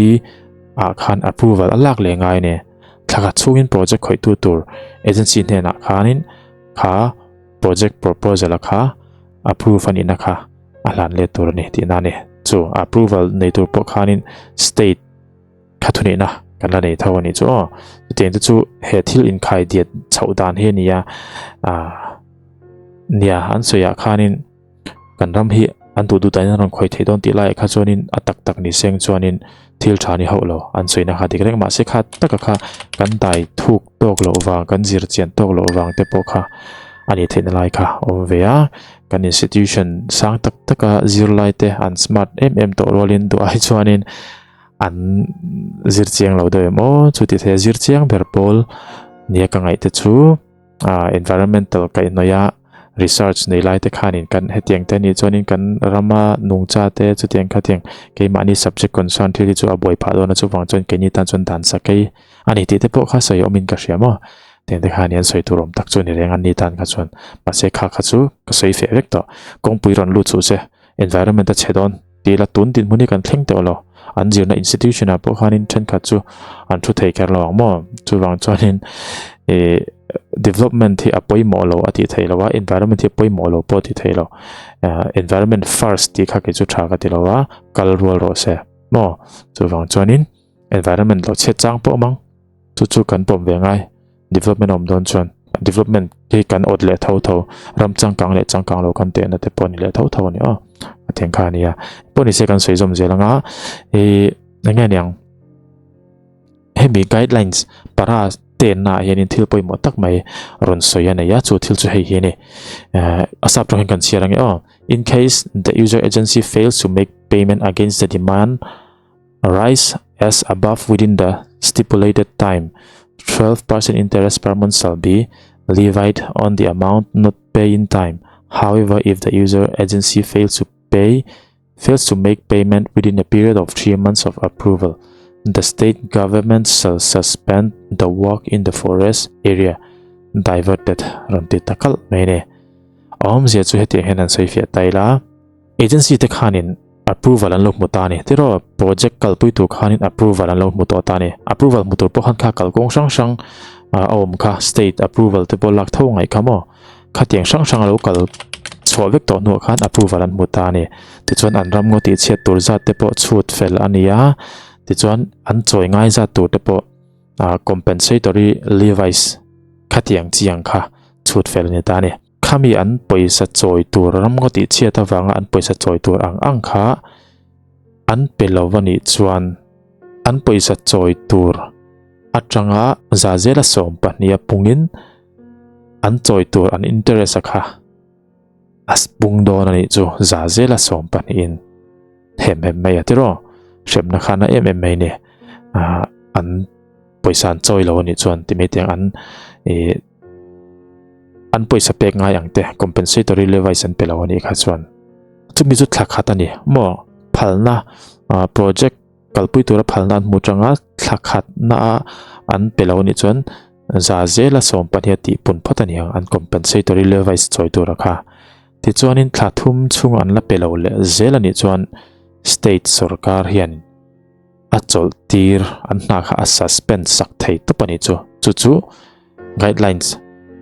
ah khan approval a lak leh ngai a ni. Thla khat chhungin project khawihtu tur agency hnenah khanin kha project proposal a kha approve a nihna kha a hlan let tur a ni tihna a ni. Chu approval nei tur pawh khanin state kha thunihna kan la nei tho a nih chu aw. Chutiang te chu he thil inkhai diat chhoh dan hi a ni a, ah nia an sawiah khanin kan ram hi an duh duh dahin an rawn khawih theih dawn tih laiah kha chuanin a tak tak ni seng chuanin thil tha ni hauh lo an sawina kha dik reng mahse kha taka kha kan dai thuk tawk loh vang kan zir chian tawk loh vang te pawh kha a nih theihna lai kha a awm ve a kan institution sang tak taka zirlai te an smart em em tawh rualin duh ai chuanin an zir chiang lo deuh em aw chu ti thei a zir chiang ber pawl nia ka ngaih te chu ah environmental kaihhnawih a research nei lai te khanin kan hetiang te anih chuanin kan rama nungcha te chutiang khatiang keimahni subject concern thil hi chu a buai phah dawn a chuvang chuan keini tan chuan dan sakei ani tih te pawh kha sawi awmin ka hria maw tiang te khan hian sawi tur awm tak chu a ni reng a ni tan kha chuan mahse kha kha chu ka sawi feh vek tawh kawngpui rawn lut suh se environment a chhe dawn tih la tun dinhmun hi kan thleng tawh lo an zirna institution ah pawh khanin thenkhat chu an thu thei kher lo ang maw chuvang chuanin ih development hi a pawimawh lo a tih theih loh a environment hi a pawimawh lo pawh a tih theih loh ah environment first tih kha kei chu tha ka ti lo a kal rual rawh se maw chuvang chuanin environment lo chhiat chang pawh awm ang chu chu kan pawm ve ngai development a awm dawn chuan development hi kan awt leh tho tho ram changkang leh changkang lo kan tehna te pawh a ni leh tho tho a ni aw a theng kha a nia pawh ni se kan sawi zawm zel anga ih eng nge niang hemi guidelines para tenna ah hianin thil pawimawh tak mai rawn sawi a nei a chu thil chu hei hi a ni eh a sap tawng hian kan chhiar ange aw in case the user agency fails to make payment against the demand Rise as above within the stipulated time, 12% interest per month shall be levied on the amount not paid in time. However, if the user agency fails to pay fails to make payment within a period of 3 months of approval, the state government shall suspend the work in the forest area diverted rawn ti ta kalh mai a ni. A awmzia chu hetiang hian an sawi fiah ta ila. Agency te khanin approval an lo hmu ta a ni. Tiraw project kalpui tur khanin approval an lo hmu tawh ta a ni. Approval hmu tur pawh khan kha kalkawng hrang hrang a awm kha state approval te pawh lak tho ngaih kha maw. Khatiang hrang hrang a lo kal chhuah vek tawh hnuah khan approval an hmu ta a ni. Tichuan an ram ngaw tih chhiat tur zat te pawh chhut fel a ni a, tichuan an chawi ngai zat tur te pawh compensatory levies khatiang chiang kha chhut fel a ni ta a ni. Khami an pawisa chawi tur ram ngaw tih chhiat avanga an pawisa chawi tur ang ang kha an pe lo a nih chuan an pawisa chawi tur atanga za zela 12 a pungin an chawi tur an interest a kha a pung dawn a nih chu za zela 12 in hem hem mai a tiraw hremna khan a em em mai ni an pawisa an chawi lo a nih chuan ti mai tiang an ih an pawisa pek ngai ang te compensatory levies an pe lo a nih kha chuan chumi chu thla khat a ni maw phalna ah project kalpui tura phalna an hmu tanga thla khat na a an pe lo a nih chuan za zela 12 a tih pun phawt a ni ang an compensatory levies chawi tura kha tichuanin thla thum chhung an la pe lo leh zel a nih chuan state sorkar hian a chawlh tir an hna kha a suspend sak thei tawp a nih chu chu chu guidelines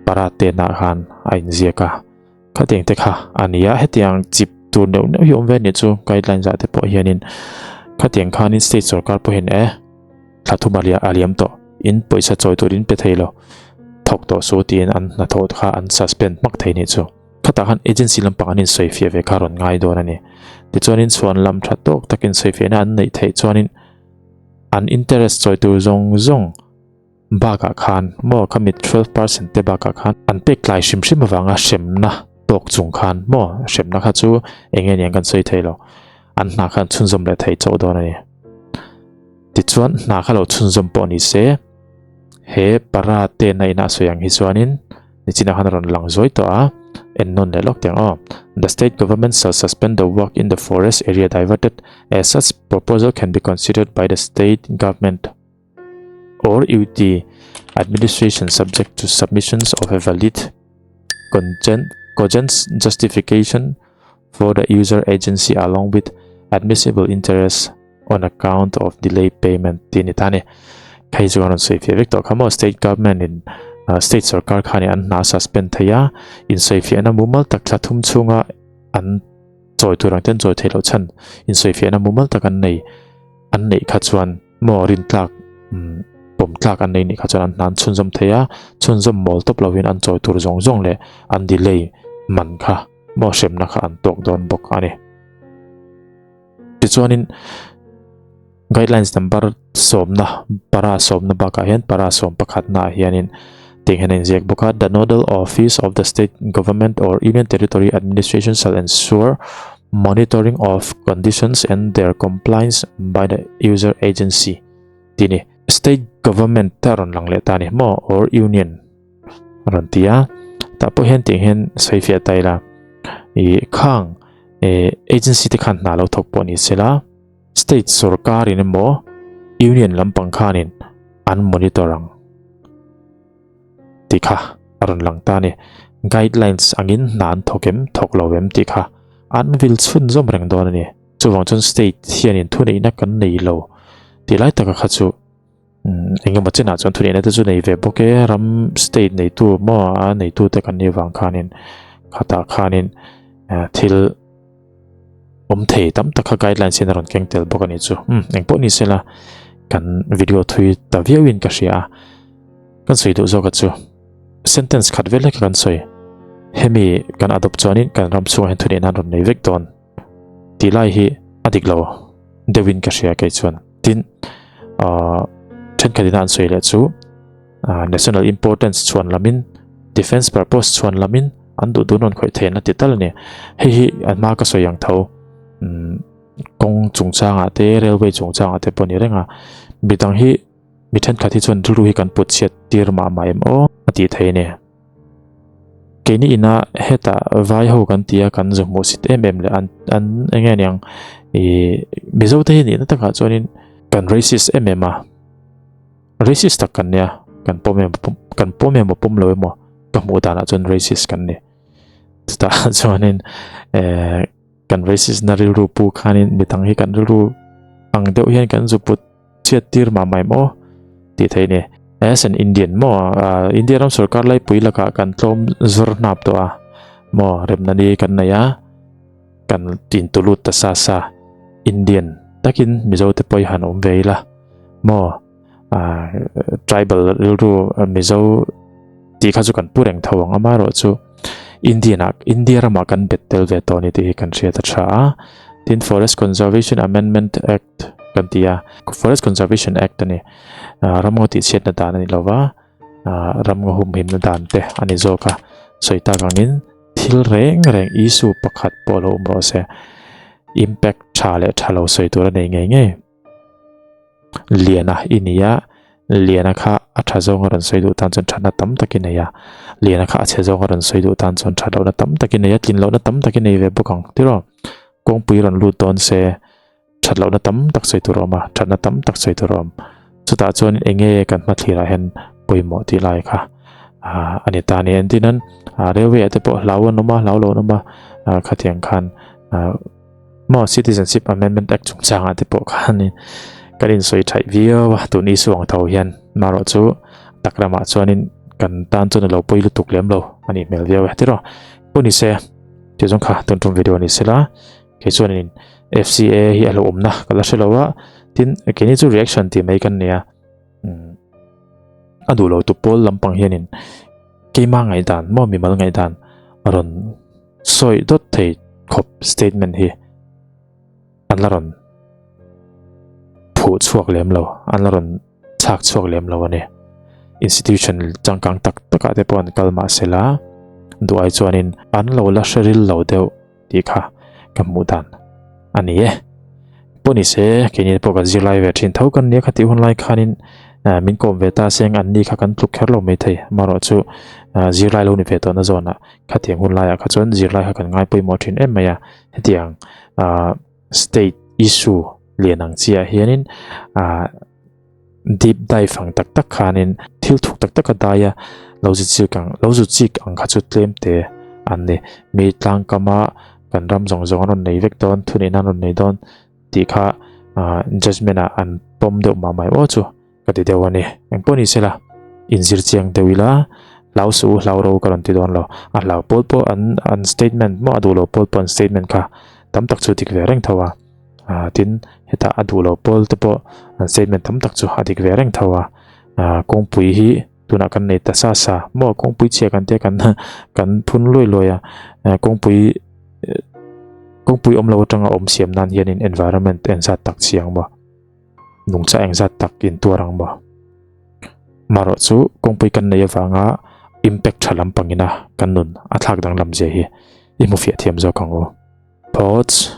para te nah khan a inziak a khatiang te kha a ni a hetiang chip tur neuh neuh hi awm ve nih chu guidelines ah te pawh hianin khatiang khanin state sorkar pawh hian e thla thum a a liam tawh in pawisa chawi tur in pe thei lo thawk tawh su tiin an hnathawh kha an suspend hmak thei nih chu. Khatah khan agency lampang an insawifiah ve kha rawn ngai dawn a ni. Tichuanin chhuan lam tha tawk tak insawifiahna an neih theih chuanin an interest chawi tur zawng zawng bakah khan maw khami 12% te bakah khan an pek tlai hrim hrim avanga hremna tawk chung khan maw hremna kha chu eng nge niang kan sawi thei lo an hna khan chhunzawm leh thei chauh dawn a ni. Tichuan hna kha lo chhunzawm pawh ni se he para te na ina sawi ang hi chuanin Nichina khan a rawn lang zuai tawh a, en nawn leh lawk teh ang aw. The state government shall suspend the work in the forest area diverted as such proposal can be considered by the state government or UT. Administration subject to submissions of a valid cogent justification for the user agency along with admissible interest on account of delay payment tih a ni ta a ni. Hei chu an rawn sawi fiah vek tawh kha maw state government in state sorkar khanin an hna suspend thei a, insawifiahna mumal tak thla thum chhunga an chawi tur ang ten chawi theih loh chhan insawifiahna mumal tak an nei an neih kha chuan maw rintlak pawm tlak an nei nih kha chuan an hna an chhunzawm thei a, chhunzawm mawl tawp lovin an chawi tur zawng zawng leh an delay man kha maw hremna kha an tawk dawn bawk a ni. Tichuanin guidelines number sawmna para sawmna bakah hian para sawm pakhatna ah hianin tih hian a inziak bawk a the nodal office of the state government or union territory administration shall ensure monitoring of conditions and their compliance by the user agency tih a ni. State government te a rawn lang leh ta a ni maw or union a rawn ti a tah pawh hian tiang hian sawi fiah ta ila ih khang eh agency te khan hna lo thawk pawh ni se la state sorkar in emaw union lampang khanin an monitor ang tih kha a rawn lang ta a ni guidelines angin hna an thawk em thawk lo em tih kha an vil chhunzawm reng dawn a ni chuvang chuan state hianin thuneihna kan nei lo tih lai taka kha chu. Eng emaw chenah chuan thuneihna te chu nei ve bawk e, ram state neitu maw a neitu te kan nih vang khanin khatah khanin thil awm thei tam tak kha guidelines hian a rawn keng tel bawk a nih chu. Umm eng pawh ni sela kan video thui ta viauin ka hria a, kan sawi duh zawk a chu sentence khat vel hlek kan sawi hemi kan adopt chuanin kan ram chhungah hian thuneihna an rawn nei vek dawn tih lai hi a dik lo deuhin ka hria kei chuan. Tin, ahh thenkhat ina an sawi leh chu ahh national importance chhuan lamin defence purpose chhuan lamin an duh dun rawn khawih theih na ti tal a ni. Hei hi a hma ka sawi ang tho umm kawng chungchangah te railway chungchangah te pawh a ni reng a, midang hi mi thenkhat hi chuan rilru hi kan put chhiat tir mah mah em aw a tih theih a ni. Keini ina hetah vai ho kan tia kan zu hmuh sit em em leh an an eng nge niang ih Mizo te hi nihna takah chuanin kan racist em em a racist tak kan nia kan pawm em kan pawm emaw pawm lo emaw ka hmuh danah chuan racist kan ni chutah chuanin eh kan racist na rilru pu khanin midang hi kan rilru ang deuh hian kan zu put Chhiat tir mah mai maw tih theih ni. As an Indian maw India ram sorkar laipui lakah kan tlawm zawr hnap tawh a maw remna ni kan nei a kan tin tu lut ta sa sa Indian takin Mizo te pawh hi han awm ve ila maw tribal rilru Mizo tih kha chu kan pu reng tho ang amaherawhchu Indian ah India ramah kan bet tel ve tawh a ni tih hi kan hriat a tha a tin Forest Conservation Amendment Act kan ti a Forest Conservation Act a ni ramngaw tih chhiatna dan a ni lova ramngaw humhimna dan te a ni zawk a sawi tak angin thil reng reng issue pakhat pawh lo awm rawh se impact tha leh tha lo sawi tur a nei ngei ngei liana i ni a liana kha a tha zawng a rawn sawi duh tan chuan thatna tam tak i nei a liana kha a chhe zawng a rawn sawi duh tan chuan that lohna tam tak i nei a tlin lohna tam tak i nei ve bawk ang tiraw kawngpui rawn lut dawn se. That lohna tam tak sawi tur a awm a, thatna tam tak sawi tur a awm. Chutah chuan eng nge kan hmathlir ah hian pawimawh tih lai kha a ni ta a ni. Engtin an railway ah te pawh hlau an awm a, hlau lo an awm a, khatiang khan maw Citizenship Amendment Act chungchang ah te pawh khanin kan insawi thaih viau a, tun issue ang tho hian marawh chu tak ramah chuanin kan tan chuan a lo pawi lutuk lem lo a nih hmel viau e tiraw. Pawh ni se, tih zawng kha tun tum video a ni sela. Kei chuanin FCA hi a lo awmna ka la hre lo a, tin keini chu reaction tih mai kan nia. A duh lo tu pawl lampang hianin keima ngaihdan maw mimal ngaihdan a rawn sawi dawt thei khawp statement hi an la rawn phuh chhuak lem lo, an la rawn chhak chhuak lem lo a ni. Institution changkang tak takah te pawh an kal mahsela duh ai chuanin an lo la hre ril lo deuh. tih kha ka hmuh dan a ni e. Pawh ni se, keini pawh kan zirlai ve thin tho kan nia khatih hun lai khanin min kawm ve ta seng an ni kha kan tluk kher lo mai thei. Amaherawh chu zirlai lo ni ve tawhna zawnah khatiang hun laiah kha chuan zirlai kha kan ngai pawimawh thin em mai a. Hetiang state issue lian ang chiah hianin. Deep dive ang tak tak khanin thil thuk tak tak a dai a, lo zu chik ang lo zu chik ang kha chu tlem te an ni. Mi tlangkama kan ram zawng zawng an rawn nei vek dawn, thunihna an rawn nei dawn tih kha ah judgement ah an pawm deuh mah mai aw chu ka ti deuh a ni. Engpawh ni sela inzir chiang deuh ila hlau suh u hlau ro ka rawn ti dawn lo. A hlau pawl pawh an an statement maw a duh lo pawl pawh an statement kha tam tak chu dik ve reng tho a. Ah tin hetah a duh lo pawl te pawh an statement tam tak chu a dik ve reng tho a ah kawngpui hi tunah kan nei ta sa sa maw kawngpui chhia kan tia kan kan phun luai luai a eh kawngpui kawngpui awm lo atanga awm siam nan hianin environment engzat tak chiang maw nungcha engzat tak intuar ang maw marawh chu kawngpui kan nei avanga impact tha lampangina kan nun a thlak danglam zia hi i hmu fiah thiam zawk ang u. Thoughts.